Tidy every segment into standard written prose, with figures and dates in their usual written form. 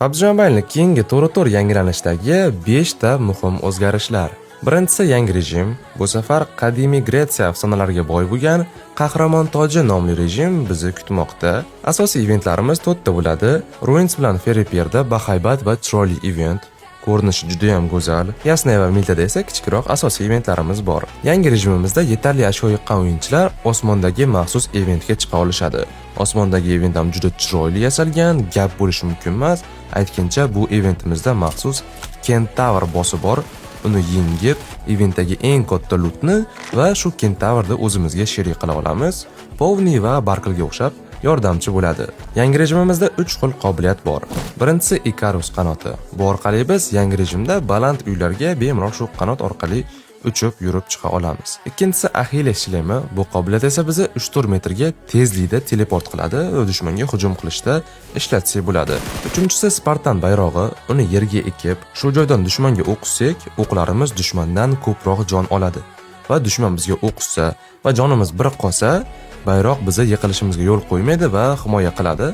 PUBG Mobile'ni keyingi to'rt yangilanishdagi 5 ta muhim o'zgarishlar. Birinchisi, yangi rejim. Bu safar qadimiy Gretsiya afsonalariga boy bo'lgan Qahramon toji nomli rejim bizni kutmoqda. Asosiy eventlarimiz to'rtta bo'ladi. Ruins bilan Fairy Pierda bahaybat va chiroyli event. Ko'rinishi juda ham go'zal. Yasnaya va Miltada esa kichikroq asosiy eventlarimiz bor. Yangi rejimimizda yetarli ashyo yiqqan o'yinchilar osmondagi maxsus eventga chiqa olishadi. Osmondagi event ham juda chiroyli yasalgan, gap bo'lishi mumkin emas. Aytgancha, bu eventimizda maxsus Kentavr bossi bor. Uni yengib, eventdagi eng katta lootni va shu Kentavrni o'zimizga sherik qila olamiz. Povni va Barklga o'xshab yordamchi bo'ladi. Yangi rejimimizda 3 xil qobiliyat bor. Birinchisi, Icarus qanoti. Bu orqali biz yangi rejimda baland uylarga bemalol shu qanot orqali uchib yurib chiqa olamiz. Ikkinchisi, Axilles shlemi. Bu qobiliyat esa bizni 3-4 metrga tezlikda teleport qiladi va dushmanga hujum qilishda ishlatsak bo'ladi. Uchinchisi, Spartan bayrog'i. Uni yerga ekib, shu joydan dushmanga o'q uzsak, o'qlarimiz dushmandan ko'proq jon oladi. Va dushman bizga o'q uzsa va jonimiz bir qolsa, bayroq bizni yiqilishimizga yo'l qo'ymaydi va himoya qiladi.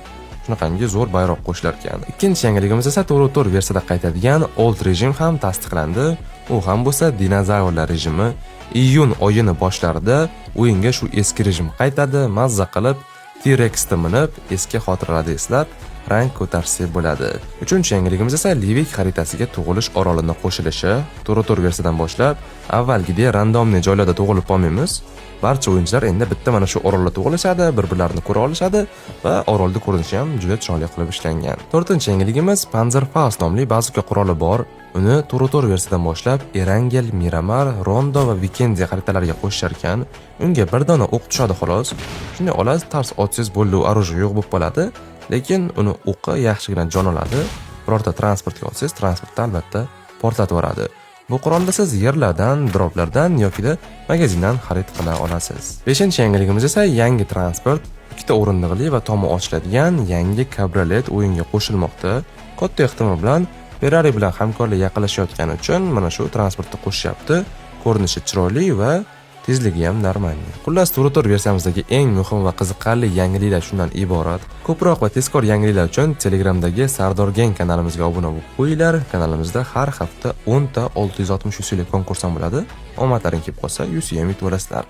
Shunaqangi zo'r bayroq qo'shilar ekan. Ikkinchi yangiligimiz esa to'rt versiyada qaytadigan old rejim ham tasdiqlandi. U ham bo'lsa dinozavrlar rejimi. Iyun oyini boshlarida o'yinga shu eski rejim qaytadi. Mazza qilib T-Rexni minib, eski xotiralarni eslab, rang ko'tarsak bo'ladi. Uchinchi yangiligimiz esa Livik xaritasiga tug'ilish orolini qo'shilishi. To'rt versiyadan boshlab avvalgidek рандомный joylarda tug'ilib qolmaymiz. Barcha o'yinchilar endi bitta mana shu orolda tug'ilishadi, bir-birlarini ko'ra olishadi va orolda ko'rinishi ham juda chiroyli qilib ishlangan. To'rtinchi yangiligimiz, Panzerfaust nomli bazuka quroli bor. Uni to'rt versiyadan boshlab Erangel, Miramar, Rondo va Vikendi xaritalariga qo'shishar ekan. Unga bir dona o'q tushadi, xolos. Shunday olasiz, tars otsangiz bo'ldi, u оружие yo'q bo'lib qoladi. Lekin uni o'qi yaxshigina jon oladi. Birorta transportga otsangiz, transportda albatta portlatib yuboradi. Bu qurolni siz yerlardan, droplardan yokida magazindan xarid qila olasiz. Beshinchi yangiligimiz esa yangi transport, ikkita o'rindiqli va tomi ochiladigan yangi kabriolet o'yinga qo'shilmoqda. Katta ehtimol bilan Ferrari bilan hamkorlik yaqinlashayotgani uchun mana shu transportni qo'shishyapti. Ko'rinishi chiroyli va tezligi ham нормальный. Xullas, to'rt versiyamizdagi eng muhim va qiziqarli yangiliklar shundan iborat. Ko'proq va tezkor yangiliklar uchun Telegramdagi Sardor Gang kanalimizga obuna bo'lib qo'yinglar. Kanalimizda har hafta 10 ta 660 UC'lik konkurs ham bo'ladi. Omadlaring kelib qolsa, UC ham yutib olasizlar.